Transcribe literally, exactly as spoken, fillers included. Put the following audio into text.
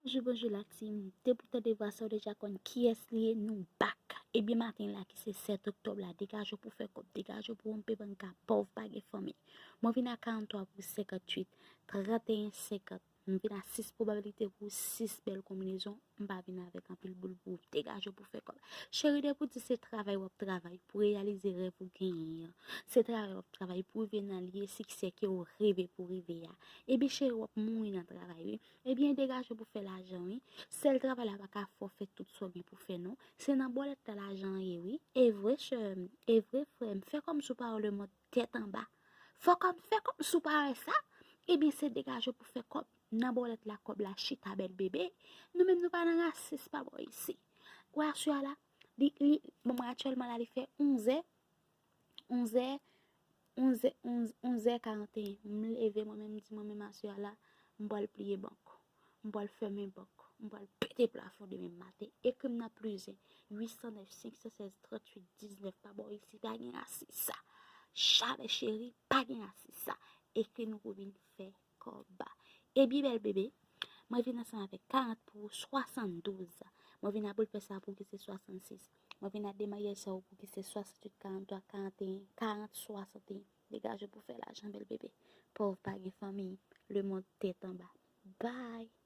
Bonjou, bonjou la team. Depi w tande vwa sa, w deja konn kiyès li ye, nou back. Ebyen maten la ki se sèt oktòb la, degaje w pou fè kòb, degaje w pou wonpe banka, pòv pa gen fanmi. Mwen vin a karant twa pou senkant uit, trant e en senkant. M vin a sis pwobabilite pou sis bèl konbinezon. M pa vin avèk anpil boul pou degaje w pou fè kòb. Cheri, depi w di se travay w ap travay pou reyalize rèv ou genyen an, se travay w ap travay pou rive nan lye siksè ke w reve pou rive a, ebyen cheri, w ap mouri nan travay wi. Ebyen degaje w pou fè lajan wi. Sèl travay la pa ka fè w fè tout sa w gen pou fè non. Se nan bòlèt la lajan an ye wi. E vre sè m, e vre frè m, fè kòmsi w pa wè lemonn tèt anba. Fè kòm, fè kòmsi w pa wè sa. Ebyen se degaje w pou fè kòb. Nan bòlèt la kòb la chita bèl bebe. Nou menm nou pa nan rasis pa bò isi. Wè aswè a la, li, li, bon mwen aktyèlman la li fè onzè, onzè, onzè, onzè, onzè karant e en. M leve mwen menm, m di mwen menm aswè a la, m pral pliye bank. M pral fèmen bank. M pral pete plafon demen maten. Ekri m nan plizyè. Uit san nèf, senk san sèz, trant uit, diznèf pa bò isi. Pa gen rasis sa. Jamè cheri, pa gen rasis sa. Ekri nou pou vin fè kòb. Ebyen bèl bebe, mwen vin ansanm avèk karant pou swasanndouz. Mwen vin a boul fè sa pou ki se swasannsis. Mwen vin a demaryaj sa pou ki se swasanntuit, karant twa, karant e en, karant, swasannteyen. Degaje w pou fè lajan bèl bebe. Pòv pa gen fanmi. Lemonn tèt anba. Bye.